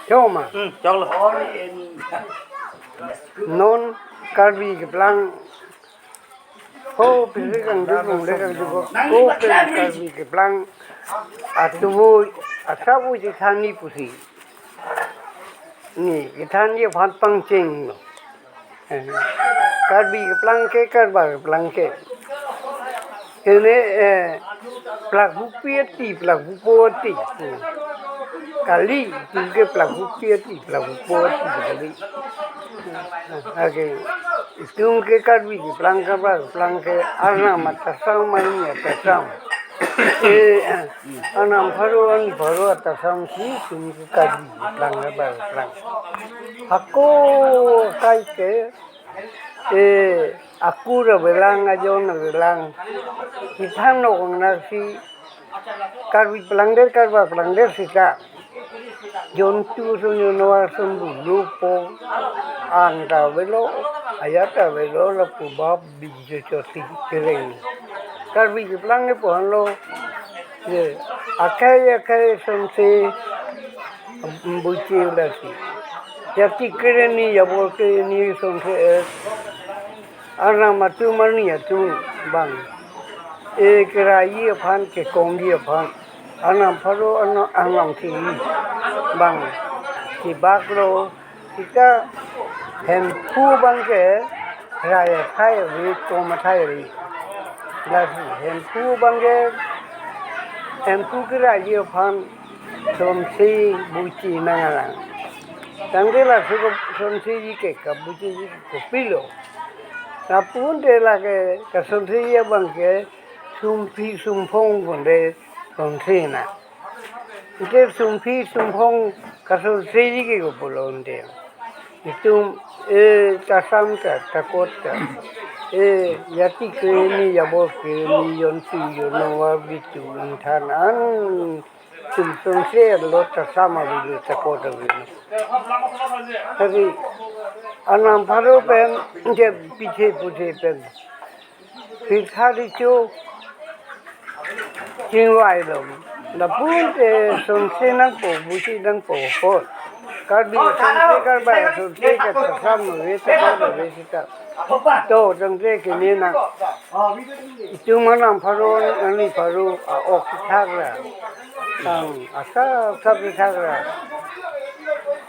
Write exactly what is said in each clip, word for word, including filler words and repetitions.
Choma. Hmm, choklo. Non Karbi keplang. Ho, pisi kang dukung le kang dukung. Ho, pisi Karbi keplang. Atubu, asabu si thani pusi. Ni, kethani aphan pangcheng. Eh, Karbi keplang ke, Karba keplang ke. Ini, eh, plak bupi ati, plak bupo ati. Hmm. Kali, itum ke plak bupi ati, plak bupo ati, kali. Oke. Itum ke Karbi keplang, Karba keplang ke, Arnam atasam, Arni atasam. Eh, Arnam pharo, Arni pharo atasam si, itum ke Karbi keplang, Karba keplang. Hako kai ke, eh, akur avelang, ajon avelang. Kithan no kong na si Karbi pelangder, Karba pelangder sita. Jontu ason, jonwar ason, bulu po, an ta avelo, ajat ta avelo, lapu bap biji chot si kereng. Karbi keplang ke pu-an lo. Ye, akhei akhei asonsi buchi lasi. Jati kere ni, jabol kere ni asonsi, eh, Arnam atum, Arni atum abang. Eh, keraiji aphan, kekongji aphan. Arnam pharo, Arnam, Arnam si abang. Kebak lo, sita Hemphu abang ke rai athai ave, tom athai ave. Lasi Hemphu abang ke, Hemphu keraiji aphan asonsi buchi nanglang. Tangte laso asonsiji ke kabuchiji ke kopilo. Lapu-un te lake asonsiji abang ke sumphi sumphong pu-un te asonsi na. Ante sumphi sumphong asonsiji ke kopulo ante. Itum, eh, tasam ta, takot ta. Eh, jati kere ni, jabol kere ni, jontu jonwar, bitu ingthan an, itum asonsi lo, tasam avelo, takot avelo. Tapi Arnam pharo pen, je pithe puthe pen. Phirtha dicho chingvai lo. Lapu-un te asonsi nangpo, buchi nangpo po. Karbi asonsi, Karba asonsi ke tasam ave, tasam ave sita. To, tangte kene nang. Itum Arnam pharo, Arni pharo, a-ok kethak ra. Tang, asa, asa kethak ra.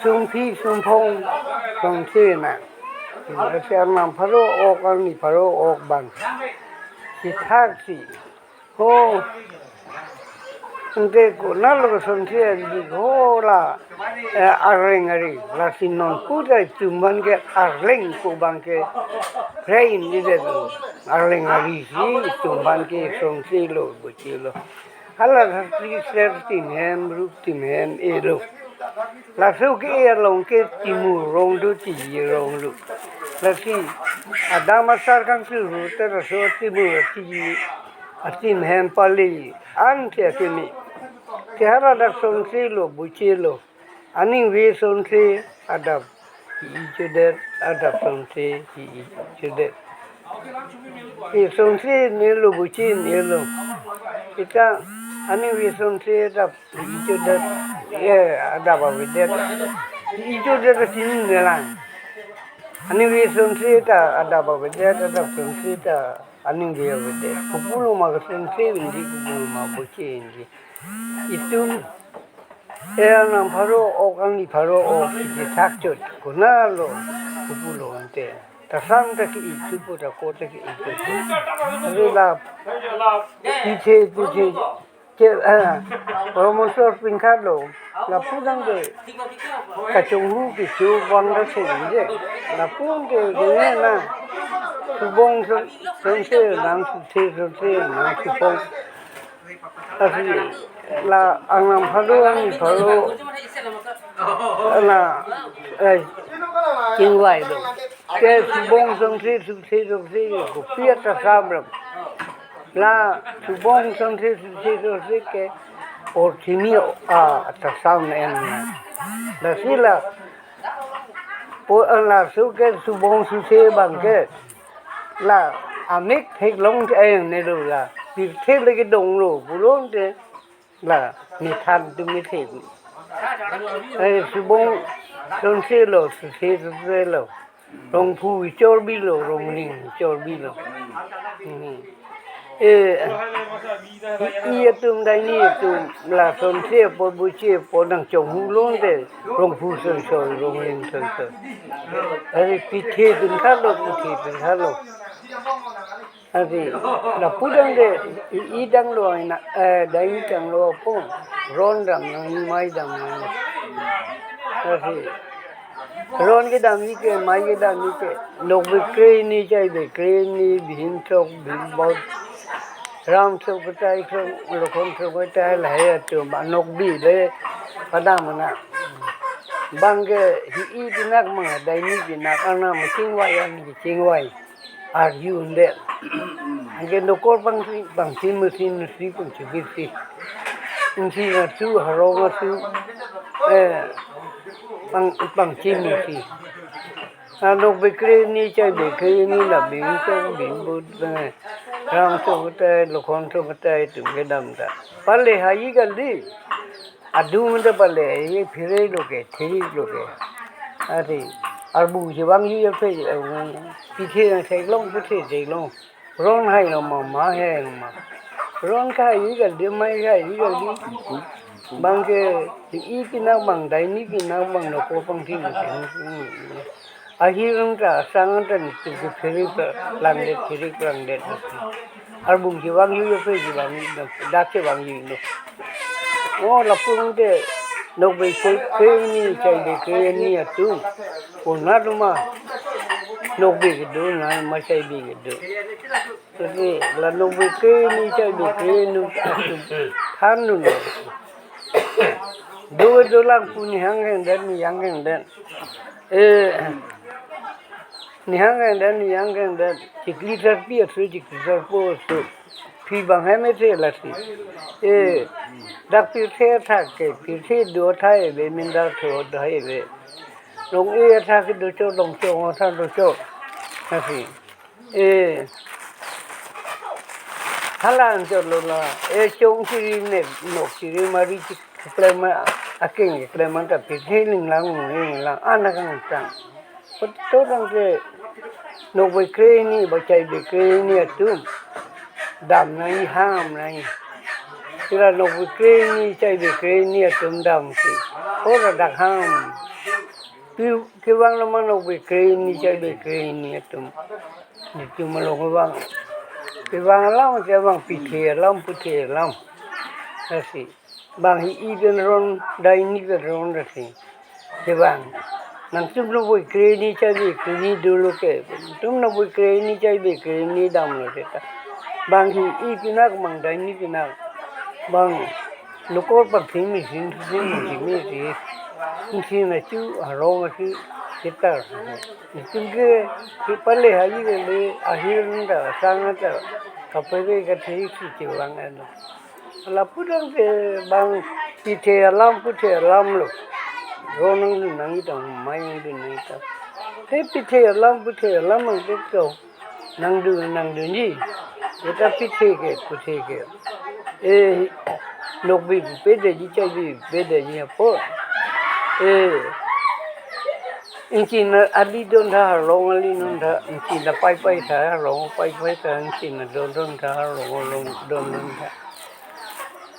Sumphi, sumphong, asonsi na. Lasi Arnam pharo ok, Arni pharo ok abang. Sithaksi. Ho. Ante konat lo asonsi adi ho la, eh, arleng ari. Lasi non pu ta itum abang ke arleng ko abang ke. Rain di de. Arleng ari si itum abang ke asonsi lo, buchi lo. Hala sasti ser tim hem, rup tim hem, e lo. Laso ke e along ke Timur rong do, Tiji rong do. Lasi adam asar kangthir ru te laso Timur Tiji atim hem pali an ke akimi. Ke hala dak asonsi lo, buchi lo. Aning ave asonsi adap ijudet, adap asonsi ijudet. Asonsi nelo, buchi nelo. Sita aning ave asonsi adap ijudet, eh, adap avedet. Ijudet atin nelang. Aning ave asonsi ta adap avedet, adap asonsi ta aning ave avedet. Kopulo ma asonsi indi, kopulo ma buchi indi. Itum Arnam pharo ok, Arni pharo ok, isi thak chot, konat lo, kopulo ante. Tasam ta ke-ik thupo, takot ta ke-ik thupo. Laso la, pithe, pithe, ke, eh, Paromeswar pingkhat lo, lapu tangte kachonghu kecho abang ta seng je. Lapu ke kene na, subong son, sonse nang, suthe sonse nang, supong. Lasi la Arnam pharo, Arni pharo, la, eh, chingvai lo. Ke subong songsi, sungsi songsi, kopi atasam ram. La subong songsi, sungsi songsi ke orchimi, ah, atasam en. Lasi la, po, laso ke subong suse abang ke. La amik theklong ke ayang ne lo la. Pirthe le kedong lo, pulote la Methan atum methe. Eh, subong sonse lo, suse suse lo. Rongphu chorbi lo, Rongling chorbi lo. Hmm. Eh, i atum daini atum la sonse apor buche apor nangchonghu lonte Rongphu soi soi, Rongling soi soi. Are pithe pin khalo, pithe pin khalo. Ati, lapu tangte, i, i tanglo aina, eh, daini tanglo apot, ron dam nang, mai dam nang. Ati, ron kedamji ke, mai kedamji ke, Nokbe kre-hini, Chaibe kre-hini, Bihim sok, Bihim bot, Ram sok ketai sok, Lokhon sok ketai, lahai atum, Nokbe le, padam nang. Bang ke, hi-i pinak ma, daini pinak, ana ma chingvai, an ke chingvai. Arju undet. Anke dokor pangsi, pangsi mesi, mesi pangsi bisi. Mesi na su, harong na su. Eh, pang, pangsi mesi. Anok bekre ni, chai bekre ni, la bing chai bing but, eh, Ram so betai, Lokhon so betai, atum kedam ta. Pale hayi kali. Adung ta pale, ye phire lo ke, thiri lo ke. Ati, arbung si vangji aphi, arbung pithe na theklong, puthe theklong. Ron hai lo ma, ma hai lo ma. Ron khaiji kali, mai khaiji kali. Bang ke, i pinak bang, daini pinak bang, lo ko pangthim. Ahir anta, sang anta, nitum ke phiri pe langdet, phiri pe langdet. Arbung si vangji aphi si vangji, dak si vangji lo. Oh, lapu tangte, Nokbe kre-hini, chai bekre ni atum. Konat ma, Nokbe kedo, na ma chai be kedo. Jadi, la Nokbe kre-hini, chai bekre ni atum. Than nu. Do do lang pu nihang heng den, nihang heng den. Eh, nihang heng den, nihang heng den. Chikli sarpi asu, chikli sarpo asu. Phi bang hem ete lasi. Eh, dak pirthe athak ke, pirthe do thai be, mindar tho thai be. Long e athak ke do cho, long cho athak do cho. Lasi. Eh, hala anchot lo la, eh, chong siri me, nok siri mari chik keklem, aking keklem anta pithe linglang, linglang, anak ang tang. Betul tangte, Nokbe kre-hini, ba chai bekre ni atum. Dam nangji, ham nangji. Sira Nokbe kre-hini, chai bekre ni atum damsi. Ora dak ham. Pi, kevang lo ma Nokbe kre-hini, chai bekre ni atum. Nitum along kevang. Kevang alam, kevang pithe alam, puthe alam. Lasi. Bang hi-i pen ron, daini pen ron lasi. Kevang. Nangtum Nokbe kre-hini, chai bekre ni dolo ke. Nangtum Nokbe kre-hini, chai bekre ni damlo seta. Bang hi-i pinak, bang daini pinak. Bang dokor pangthim mesi, mesi, mesi, mesi. Mesi na chu, harong asu, setar. Nitum ke, si pale hayi kali, ahir anta, sang anta, kapere kathiri si chevang eno. Lapu tangte bang pithe alam, puthe alam lo. Ron nangdun nangji tang, mai nangdun nangji tang. Te pithe alam, puthe alam ang te ko. Nangdun, nangdunji. Eta pithe ke, puthe ke. Eh, Nokbe pedetji, chai be pedetji apot. Eh, ingchin ali don tha, harong ali don tha, ingchin apai pai tha, harong apai pai tha, ingchin adon don tha, harong adon don tha.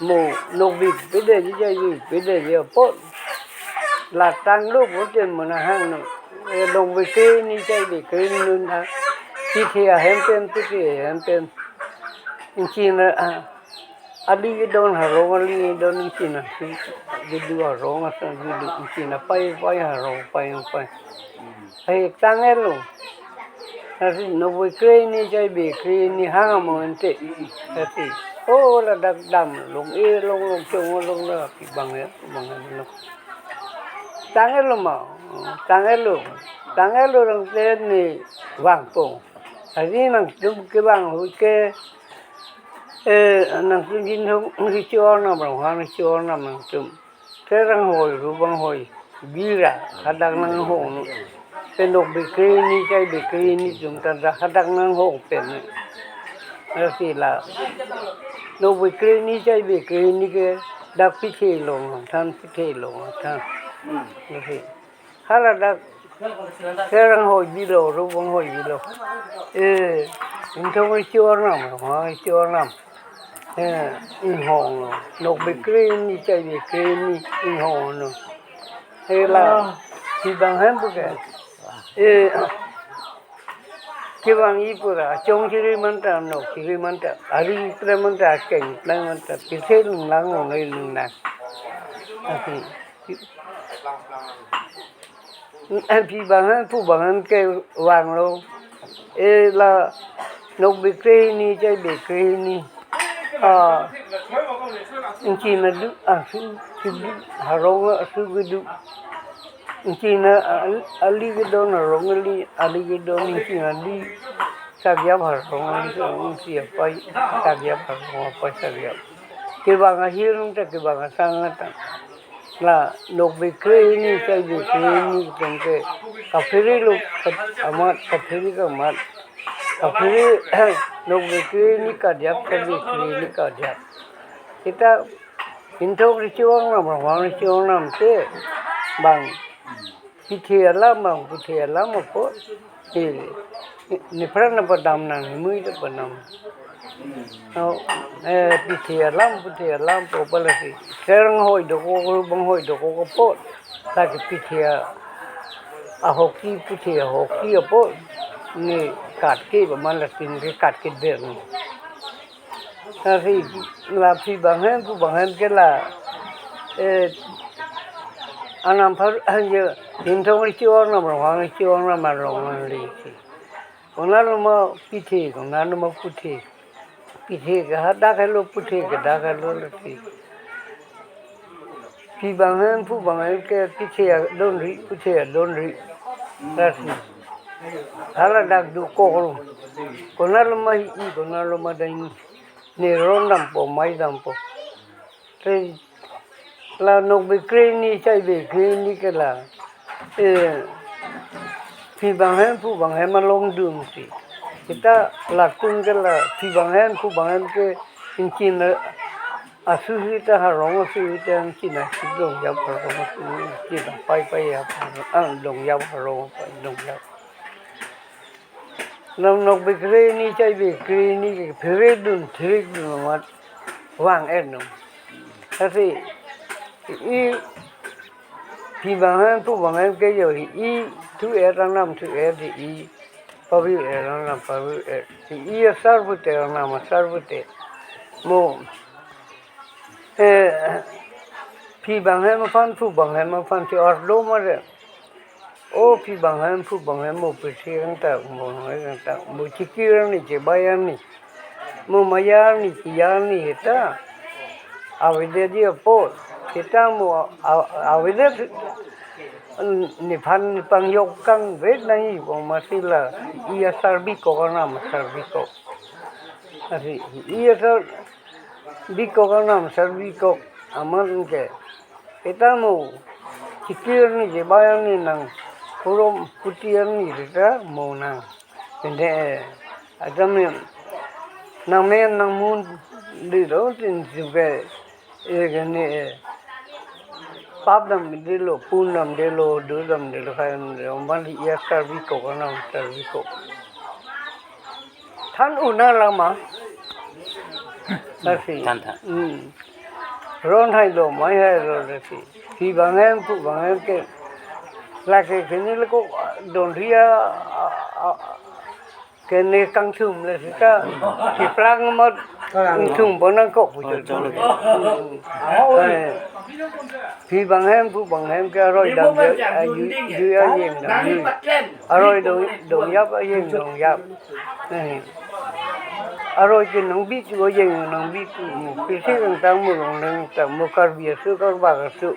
Mo Nokbe pedetji, chai be pedetji apot. La tanglo pute mo nahang no. Eh, Nokbe kre-hini, chai bekre ni don tha. Pithe ahem pen, pithe ahem pen. Ingchin a, ali kedon, harong ali kedon, ingchin asu kedo, harong asu kedo, ingchin apai pai, harong apai pai. Hai tanglo. Lasi Nokbe kre-hini, chai bekre ni hang mo ante. Lasi. Oh, ladak dam long e long, long chong long la pi bang ya, bang ya long. Tanglo ma. Tanglo. Tanglo tangte ni vangpo. Lasi nangtum kevang hui ke, eh, nangtum jin hong, nang si chor nam, rong hang si chor nam nangtum. Te rang hoi, ru bang hoi, bira, hadak nanghong. Pen Nokbe kre-hini, chai bekre ni atum ta dak hadak nanghong pen. Lasi la. Nokbe kre-hini, chai bekre ni ke, Dak pithe long than, pithe long than. Hmm. Lasi. Hala dak serang hoi bilo, rubang hoi bilo. Eh, inthong ichor nam, ha, ichor nam. Eh, inghong lo. Nok bekre ni, chai bekre ni, inghong lo. Hela, hibang hem buke. Eh, kevang ipura, chong chiri manta, nok chiri manta, ari ipra manta, keng ipra manta, pithe lunglang ong, eh, lunglang. Lasi. Pi bang hem, pu bang hem kevang lo. Eh, la nok bekre ni, chai bekre ni. Ah, ingki na du, ah, su, su du, harong, ah, su du. Ingki na, ah, ali kedon, harong ali, ali kedon, ingki na di. Sagiap harong ali, ingki apai, sagiap harong apai, sagiap. Kevang ahir nung ta, kevang asang ta. La, nok bekre ni, chai bekre ni, tengke. Kaphere lo, kap-, amat, kaphere kamat. Kaphere, nok bekre ni kadiap, chai bekre ni kadiap. Kita inthok ri chiwang nam, rawang ri chiwang nam te, bang. Pithe alam bang, pithe alam apo. Eh, ne, nepran na padam nang, mui ta padam. Oh, eh, pithe alam, pithe alam po pala si. Serang hoi dokok, rubang hoi dokok apo. Lake pithe a, ahoki, pithe ahoki apo. Ne katke ba man latin ke katke ber ni. Lasi la pi bang hem, pu bang hem ke la, eh, anam par, eh, inthong ri chiwang nam, rawang ri chiwang nam, arong nam le si. Konat lo ma pithe, konat lo ma puthe. Pithe ke hadak helo, puthe ke dak helo lasi. Pi bang hem, pu bang hem ke pithe adon ri, puthe adon ri. Lasi. Hala dak dokok lo. Konat lo ma hi-i, konat lo ma dai ni. Ne ron dampo, mai dampo. Te la nok bekre ni, chai bekre ni ke la. Eh, pi bang hem, pu bang hem along dun si. Kita latum ke la, pi bang hem, pu bang hem ke ingki na asu si ta, harong asu si ta, ingki na si dongjap, harong asu, ingki na pai pai yap, ah, dongjap, harong pai dongjap. Nam nok bekre ni, chai bekre ni, kephere dun, thirik dun amat vang-et non. Lasi, i, pi bang hem, pu bang hem ke yo, i, thu-et anam thu-et, i, pavi-et anam pavi-et. I asar pute, anam asar pute. Mo, eh, pi bang hem aphan, pu bang hem aphan si ardo mare. O pi bang hem, pu bang hem, mo pirthe kangtak, mo noi kangtak, mo chikir arni, chebai arni, mo maya arni, kiya arni, heta. Avedet ji apot, heta mo a-, a-, avedet, mm, nephan pangjok kangvek nangji, pu masi la, i asar bikok anam asar bikok. Lasi, i asar bikok anam asar bikok, amat ke. Heta mo, chikir arni, chebai arni nang, kurom puti arni heta mo nang. Pende, eh, adam ni, nang men nang mun di do, tin suke, eh, kene, eh, pap damdelo, pun damdelo, do damdelo, khai damdelo, man i asar bikok anam asar bikok. Than una lama. Lasi. Than, than. Hmm. Ron hailo, mai hailo lasi. Pi bang hem, pu bang hem ke. Lake kene le ko don ria, a, a, kene kangthum le sita. Keplang amat kangthum po nangkok pu. Oh, chalo. Hmm. Eh. Pi bang hem, pu bang hem ke aroi dam je, a, ju, ju ajeng dam ju. Aroi dong, dongjap, ajeng dongjap. Eh. Aroi ke nangbi tu, ajeng nangbi tu. Mo pirthe kangtang, mo longleng kangtang, mo Karbi aso, Karbak aso.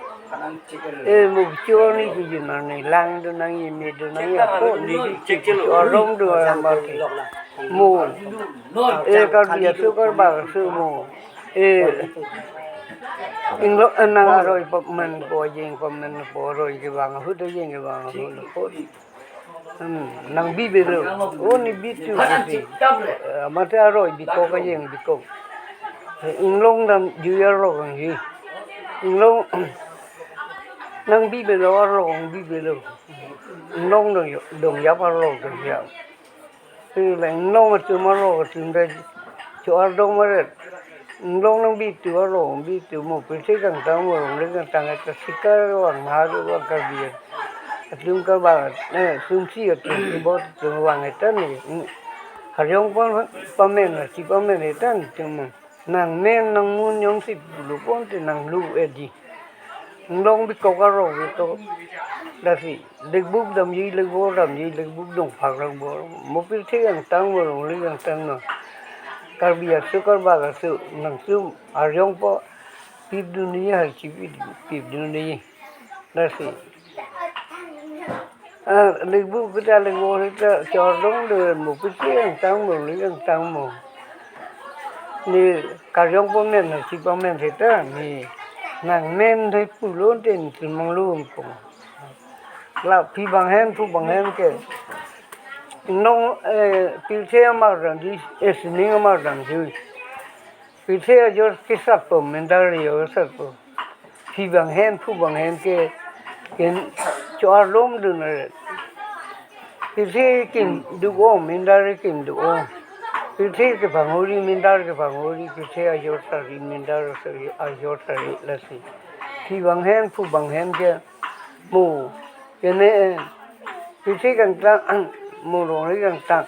Eh, mo kecho arni kejun arni, lang do nangji, me do nangji, ako ni, arong do arambati. Mo, eh, Karbi aso, Karbak aso mo. Eh, inglo, eh, nang aroi paman po, ajeng paman po, aroi kevang ahut, ajeng kevang ahut po. Hmm, nangbi belo. O, ne bi tu si. Eh, mate aroi bikok, ajeng bikok. Eh, inglong dam ju arlo kangji. Inglong nangbi belo arlo, nangbi belo. Inglong dong yo, dong yap arlo dong yap. Inglong atum arlo atum da cho-ar dong maret. Inglong nangbi tu arlo, nangbi tu mo pirthe kangtang mo rong le kangtang ta sikar vang ha do vang Karbi atum kaba, eh, sumsi atum, bot atum vang eta ni. Harjong pon pamen, si pamen eta ni atum. Nangmen nangmun jongsi pulo pon te nanglu edi. Inglong bikok arlo bikok. Lasi lekbuk damji, lekbo damji, lekbuk dongphak rang bo. Mo pirthe kangtang mo longle kangtang no. Karbi aso, Karbak aso, nangtum arjong po pip dun ni, harchi pip, pip dun ni. Lasi. Ah, lekbuk kita lekbo kita cho-ar dong de mo pirthe kangtang mo, longle kangtang mo. Ne karjong pamen, si pamen seta ne nangmen thai pulo te ne tumang lum pong. La phi bang hen, phu bang hen ke. Nong, eh, pirthe amar damji, eh, sining amar damji. Pirthe ajor kesatpo, mindar ajor satpo. Phi bang hen, phu bang hen ke, ken cho-ar lom dun aret. Pirthe kim duk-o, mindar kim duk-o. Pirthe kepangori, mindar kepangori, pirthe ajor sari, mindar sari, ajor sari lasi. Phi bang hen, phu bang hen ke, mo, kene, eh, pirthe kangtang, mo longle kangtang.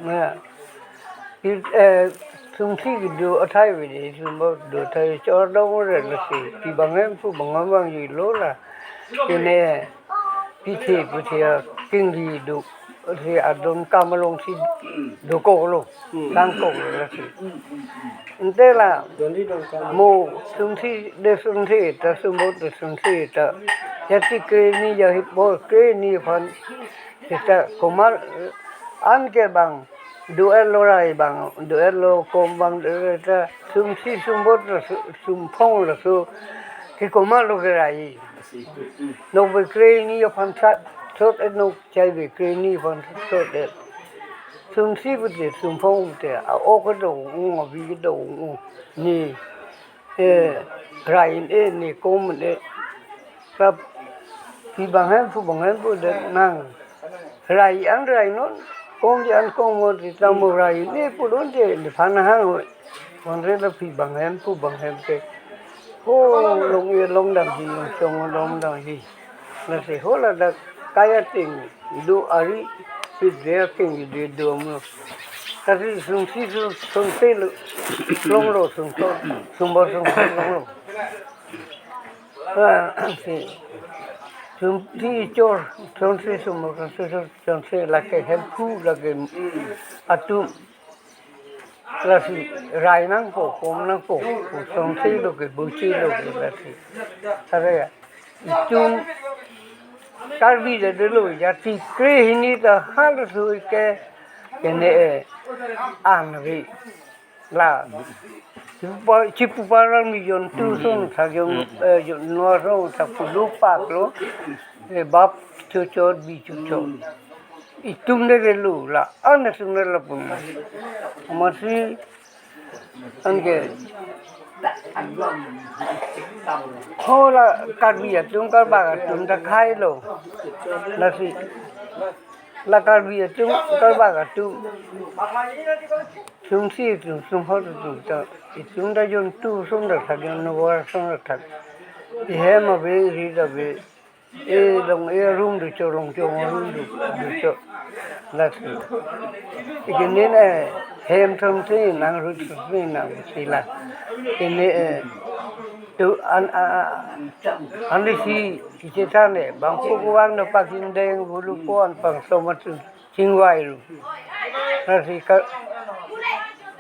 Na, pir-, eh, sumsi kedo athai vede, sumbo do athai cho-ar dong re lasi. Phi bang hen, phu bang hen vangji lo la. Kene, pirthe, pirthe akengri do, si adon kam alongsi dokoklo, kangkoklo lasi. Ante la, mo sumsi de sumsi ta, sumbo de sumsi ta. Jati kreni, jahi po kreni aphan. Seta komat an ke bang, do-etlo rai bang, do-etlo kom bang, do-et ta sumsi sumbo ta su-, sumphong laso. Ke komatlo kerai. Nok be kreni aphan sat, sot-et, nok chai be kreni aphan sot-et. Sumsi pute, sumphong pute, a-ok kedo-ong, abi kedo-ong, ne, eh, rai un-e, ne kom un-e. Kap, phi bang hen, phu bang hen pu det nang. Rai an rai non, kom di an kom mo di tamo rai un-e pu non de, nephan hang oi. Bonre la phi bang hen, phu bang hen ke. Ho, long-e long damji, long chong long damji. Lasi ho ladak kai ating do ari, pidre ating di do mo. Kasi sumsi su-, sumsi lo, longlo sumso, sumbo sumso longlo. Ah, si. Sumsi chor, sumsi sumbo, sumsi, sumsi lake hemphu, lake atum. Lasi rai nangpo, kom nangpo, sumsi lo ke, buchi lo ke, lasi. Are ya. Itum Karbi le dolo, jati krehini ta halaso ke, kene, eh, an ri. La, chipu pa-, chipu parang ni jontu son, sa jon, eh, jon noa son, sa pulu pak lo, eh, bap chochot, bi chochot. Itum de dolo, la, an sung de lapu. Amatsi, anke. Ho la Karbi atum, Karbak atum ta khailo. Lasi, la Karbi atum, Karbak atum. Sumsi atum, sumphot atum ta. Itum ta jontu son ta thak, jon noa son ta thak. Ihem ave, rit ave. E long e arum do cho, long chong arum do, do cho. Lasi. Ikini ne hem thom si nang, rut thom si nang, si la. Ikini, eh, tu an, a, a, an di si, ichethan ne, bang ko ko vang no pakin deng bulu ko an pang somat tu. Chingvai lo. Lasi ka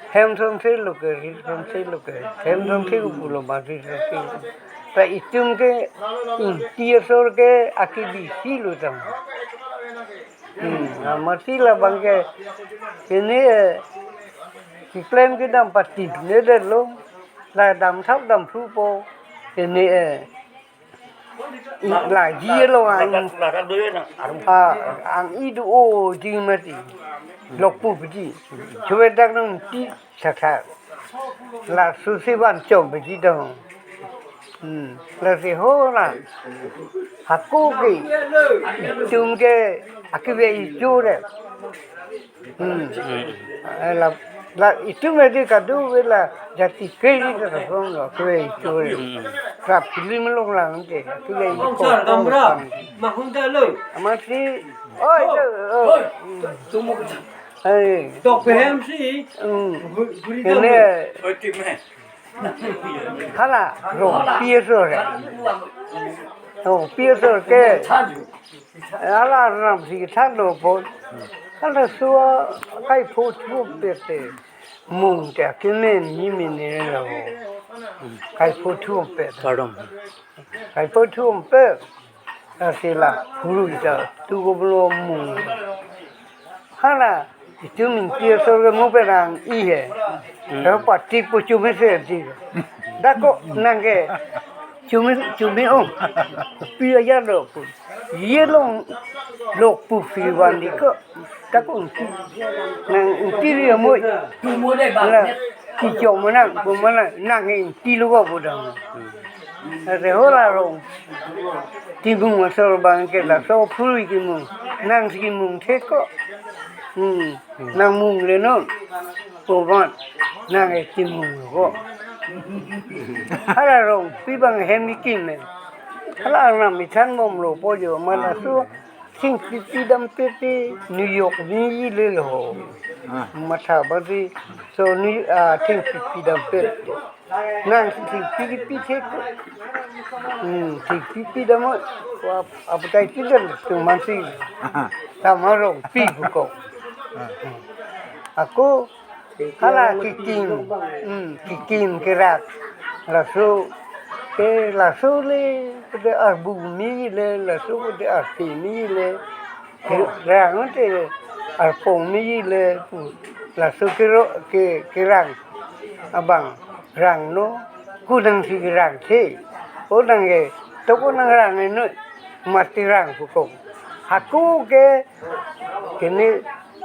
hem thom si lo ke, rit thom si lo ke. Hem thom si ko pulo ma rit thom si. Ta itum ke inti asor ke akebisi lo tang. Hmm, amatsi labang ke ini, eh, keklem kedam pati ne det lo. La damthap damphrupo. Ini, eh, I-, la ji lo ang. Ladak, ladak dulu na. Arum. Ah, ang i do-o ji mati. Lokpu ji. Chue dak nang ti sakha. Laso si van chom ji dong. Hmm. Lasi ho la. Hako ke. Itum ke akive ichore. Hmm. Hmm. Eh, la, la itum edi kadu ke la jati kre di ka song lo akive ichore. Hmm. Rap kili melong lang ke. Akive ichore. Bang sar kamra. Mahunda lo. Amatsi. Oi, oi. Oi. Tumuk. Hai. Tok behem si. Hmm. Guri, guri. Kene. Oi, tim hai. Hala rong pi asor he. Rong pi asor ke. Hala arnam si than do pon. Hala laso akai pho thumpet te. Mung te akimem ni mene lo. Kai pho thumpet. Kardom. Kai pho thumpet. Lasi la phurui ta tu ko blo mung. Hala itum inti asor ke mo perang i he. Hmm. Ke pati puchu mese di. Dako nang ke chumi chumi ong. Pi aja lo pu. Ye long lok pu si van di ko. Dako inti. Nang inti ri mo. Hala kichong manang, pu manang, nang inti lo ko pu dang. Hmm. Ate hala rong. Timung asor bang ke laso phurui kimung. Nang si kimung thek ko. Hmm. Nang mung le non. Povan. Nang e timung ko. Hala rong pi bang hem ikim e. Hala arnam ithan bom lo po jo ma laso. Thengpi pidam pete New York ni le lo. Ah. Matha badi so ni, ah, thengpi pidam pete. Nang thengpi pi thek. Hmm, thengpi pidam. Wa aputai pidam tu mansi. Aha. Tama rong pi buko. Ah. Ako hala kikim, hmm, kikim kerak. Laso ke laso le, de arbu mi le, laso de arsi mi le. Kerang te arpong mi le, laso kero ke kerang abang rang no, kunang si kerang si, kunang ke, to kunang rang no, mati rang pukong. Hako ke, kene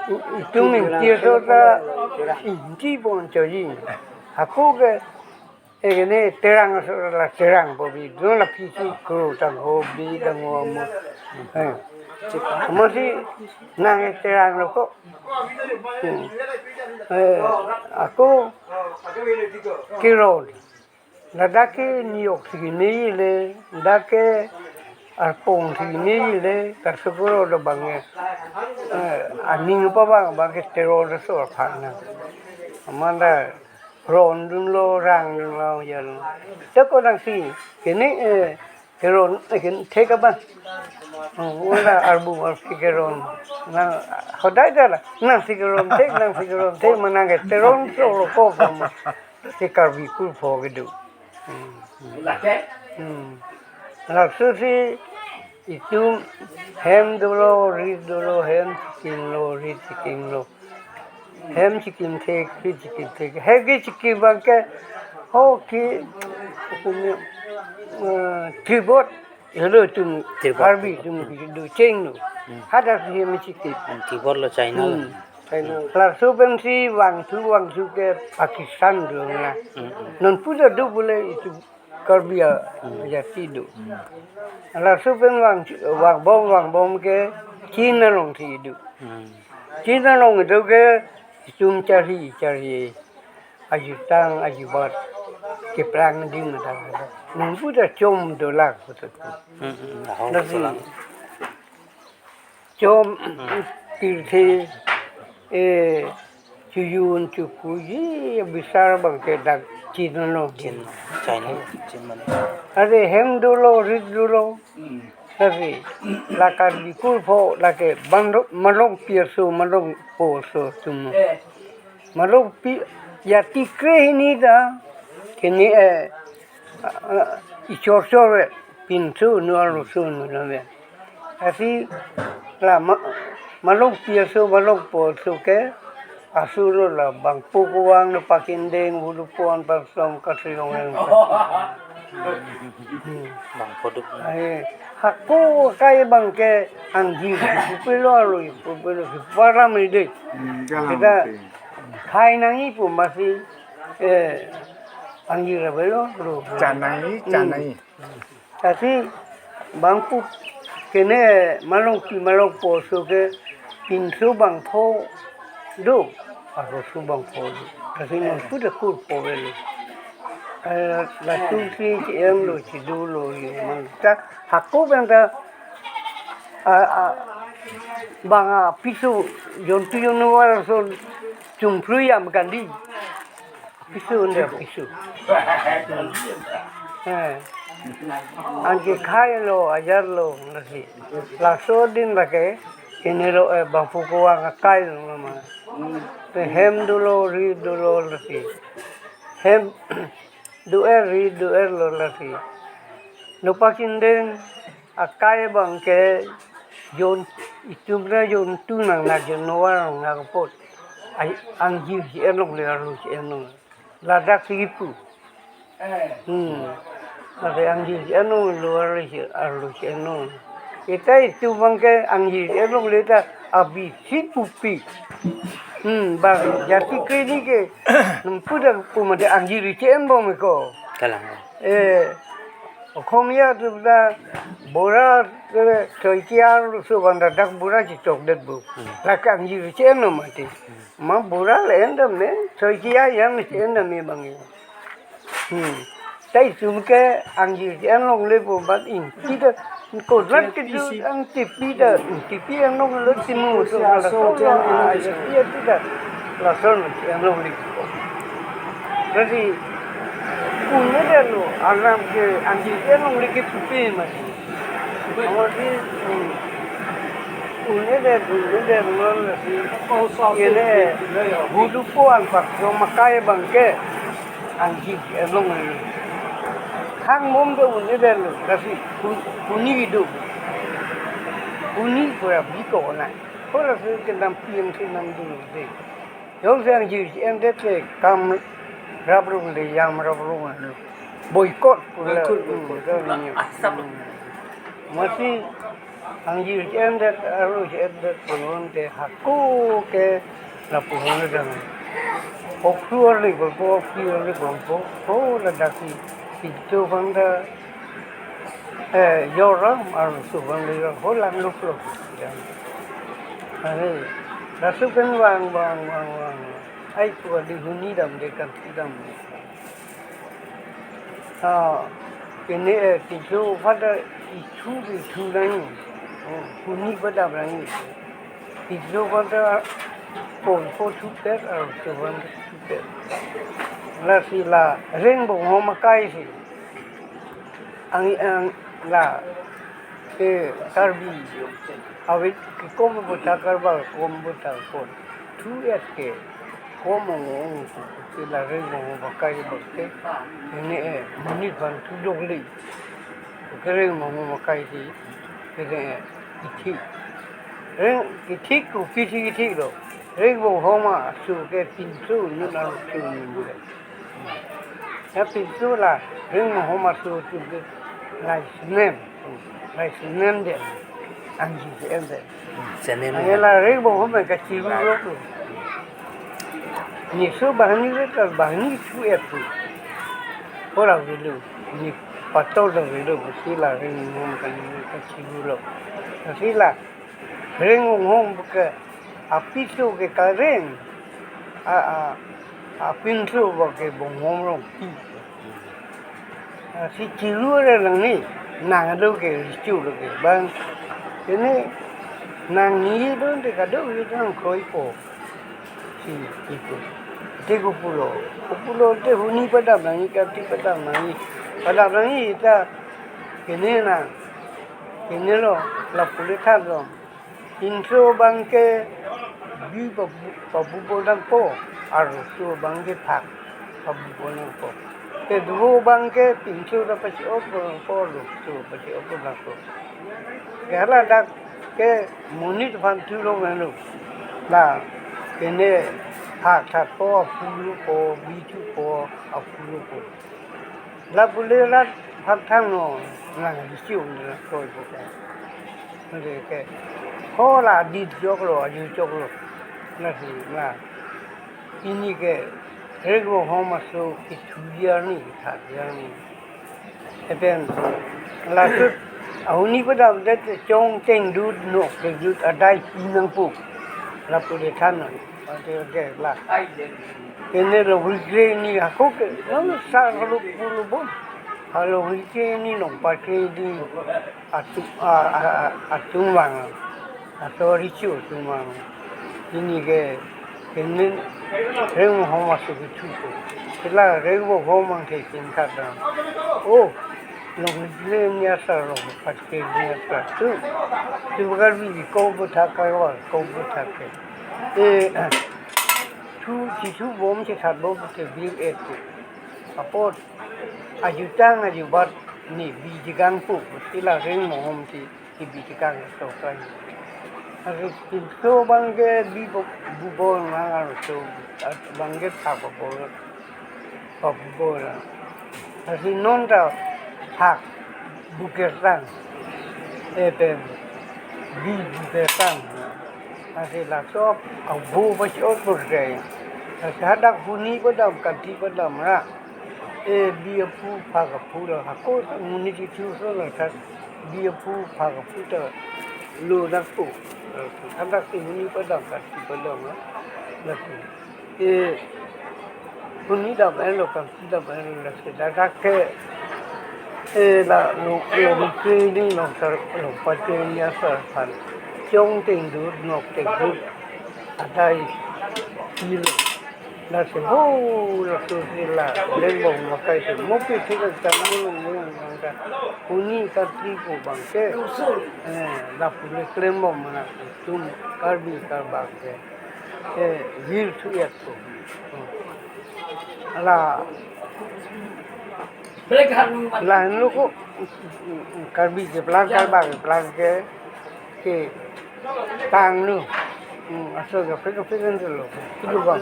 itum inti asor ta inti pon choji. Hako ke, eh, kene terang asor la terang po bi, do la pisi kro tang ho bi tang ho mo. Eh. Mo si nang terang lo ko. Hmm. Eh, ako keron. Ladak ke New York si keme le, dak ke arpong si keme le, ta sukuro do bang e. Eh, aning pa bang, bang ke teror so aphan na. Amanda ron dun lo, rang dun lo, ya lo. Te ko nang si, kene, eh, keron, eh, ken thek abang. Oh, wala arbu arsi keron. Nang hodai dala, nang si keron thek, nang si keron thek, manang ke teror so lo ko ko ma. Si Karbi kurpho kedo. Hmm. Hmm. Laso si itum hem dolo, rit dolo, hem chikim lo, rit chikim lo. Hem chikim thek, rit chikim thek. Hem ke chikim bang ke, ho ke, eh, tribot. Hello, tum Tribal. Karbi tum do cheng no. Hmm. Hadak si hem chikim. Hmm, tribal lo China lo. Hmm. China. Laso pensi vangthu vangthu ke Pakistan do na. Hmm, hmm. Non puja do bole itum Karbi a, hmm, jati do. Hmm. Laso pen vang, vangbom vangbom ke Chin along si do. Hmm. Chin along do ke itum charli charli. Ajutang, ajubat, keplang di matang. Nunggu ta chom dolak betul. Hmm, hmm, hmm. Lasi chom, hmm, pirthe, eh, chujun chukuji, bisar bang ke dak Chin lo. Chin, China, Chin mana? Are hem dolo, rit dolo. Hmm. Lasi, la Karbi kurpho, lake bang do, malong pi aso, malong po aso tum. Eh. Malong pi, ya tikre hini ta, kene, eh, ah, ichor chor, eh, pinso nu arloso nu na me. Lasi, la ma-, malong pi aso, malong po aso ke, aso lo la bangpo kevang lo pakindeng, bulu pon pasom kasriong yang. Hmm. Bangpo duk. Ai, hako kai bang ke anggi, pupilo alo, pupilo, param ide. Hmm, jalan. Kita oke. Khai nangji pu masi, eh, Angjir avelo lo. Chanai, hmm, chanai. Lasi bangphu kene malongpi malongpo aso ke pinso bangpho do. Arloso bangpho do. Lasi non pu da kurpo avelo. Eh, latum si em lo, si dolo, si man. Ta hako bang ta, a, a, bang apiso jontu jonwar ason chungphrui yam kandi. Piso unda piso. Eh. Anke khai lo, ajar lo, lasi. Laso din lake, ini lo, eh, bangphu kevang akai lo nama. Pe hem dolo, ri dolo, lasi. Hem do-er, ri do-er lo, lasi. Nopak indeng, akai abang ke jon, itum ra jontu nang, na jonwar nang apot. Ai, angjir si-en longle, arlo si-en longle. Ladak si kipu. Hmm. Ladak angjir si-en longle, arlo si, arlo si-en longle. Ita itum abang ke angjir si-en longle ta abi si pupi. Hmm, bang jati kre ni ke, nung pu da pu mate angjir si-en bom ko. Kalang. Eh, Okhomia atum ta bura, eh, soi kiar so bang ta dak bura chechokdet bo. Hmm. Lake angjir si-en lo mati. Hmm. Ma bura le-en dam ne, soi kiar yang si-en dam ne bang. Hmm. Ta itum ke angjir si-en longle po bat ingti ta kolat ke tu ang tipi ta, tipi ang longle timu so, so, so, ah, ya, ya, tu ta. Lason si-en longle. Jadi, un-edetlo, alam ke angjir si-en longle ke pupe mati. Mati, hmm. Un-edet, un-edet, non lasi. Kene, hudupo anpak, so makai abang ke, angjir si-en longle. Hang mom ke un-edetlo, lasi, hu-, huni do. Huni pura biko na. Pura si kedam piang si nam dulu de. Jongsi angjir si-endet ke kam rap rung de, yam rap rung anu. Boycott pura. Boycott, boycott. Hmm, pura. Asap. Mati angjir si-endet, arlo si-endet punon te hako ke lapu hone dang. Oktu arli golpo, oktu arli golpo, ho ladak si, si itu bang ta, eh, joram, arloso bang le ho lang luk luk. Are, laso pen vang, vang, vang, vang. Ai, tu adi huni dam de kan si dam. Ah, kene, eh, pinso pada ithu, ithu nang. Oh, huni pada nang. Pinso pada pon po thupet, ah, tuan thupet. Lasi la reng bonghom akai si. Ang, ang la, eh, Karbi. Awi ke kom bo ta Karbi, kom bo ta kon. Thu et ke. Kom ong ong, ke la reng bonghom akai bo ke. Ini, eh, monit aphan thu dok le. Ke reng bonghom akai si. Ke, eh, ithi. Reng ithi ko, ithi ithi lo. Reng bonghom aso ke pinso, inut aso inut. Ya pinso la, reng bonghom aso atum ke lai senem, lai senem de, angjir si-endet. Senem. Ane la reng bonghom ke kachiru lo tu. Ni so banghini le ta banghini thu et tu. Pura velo, ni patol ta velo, si la reng bonghom kan kachiru lo. Si la, reng bonghom ke apiso ke kareng, a, a, apinso ba ke bonghom rongpi. A, si chiru re nang ni, nang do ke richu do ke bang. Ini nang ni do de kado ni nang kroipo. Si, itu. Te ko pulo. Ko pulo te huni padam nang ni, kati padam nang ni. Padam nang ni ta kene nang. Kene lo, lapu le than lo. Pinso abang ke bi pabu, pabu bonang po, arloso abang ke phak pabu bonang po. Te do abang ke pinso ta pasi-op bonang po, arloso pasi-op bonang po. Ke hala dak ke monit aphan thu lo menu. La, kene phak that po, aphu lo po, bi thu po, aphu lo po. Lapu le rat phak thang no, nang di siu ni la koi bo ke. Mari ke. Ho la di jok lo, aju jok lo. Lasi la. Ini ke Rengmohom aso kethuji arni, kethatji arni. Lapen laso ahuni padam det chongteng dut, nok teng dut adai pi nangpo. Lapu de than nang. Ante ke la. Kene longri kre ni ako ke, nang sa kalau pulu bom. Kalau longri kre ni nong pa kre di atum, a, a, a, atum vang. Aso richu atum vang. Ini ke, kene rengmohom aso kethu ko. Sila rengmohom ang ke tingkat dam. Oh, longri kre ni asar, longri kre ni asar tu. Tu Karbi ko butha karwar, ko butha ke. Eh, thu, chethu bom, chethat bom ke bir et ke. Apot ajutang ajubat ni bi jikang pu, sila rengmohom si, si bi jikang to kai. Aso pinso bang ke bi bo, bu bo nang aso, bang ke thak bo bo, pa bu bo la. Aso non ta thak bu ke tang, eh, pen bi bu ke tang. Aso laso abo ba si ot bo ke. Aso hadak huni padam, kanti padam ra. Eh, bi aphu, phak aphu la, hako muni chethu so la tha, bi aphu, phak aphu ta lo dak po. Hadak si huni padam, kanti padam la. Lasi. Eh, huni dam en lo, kanti dam en lo, lasi. Dak dak ke, eh, la lo, lo mi kre ni lo sar, lo pa kre ni asar aphan. Chongteng dut, nok teng dut adai pi lo. Lasi ho, laso si la, lengbong makai si, mo pi thik ang tang, mo long, mo long ang tang. Huni kanti pu bang ke. Eh, lapu le klem bom mana, tum Karbi karbak ke. Eh, vir thu et ko. Ala, lahenlo ko, Karbi keplang, karbak keplang ke, ke tanglo. Hmm, aso kaprek kaprek kan lo. Itu bang.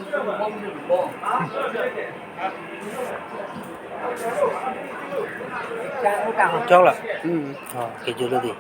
Chok la. Hmm. Oh, keju lo di.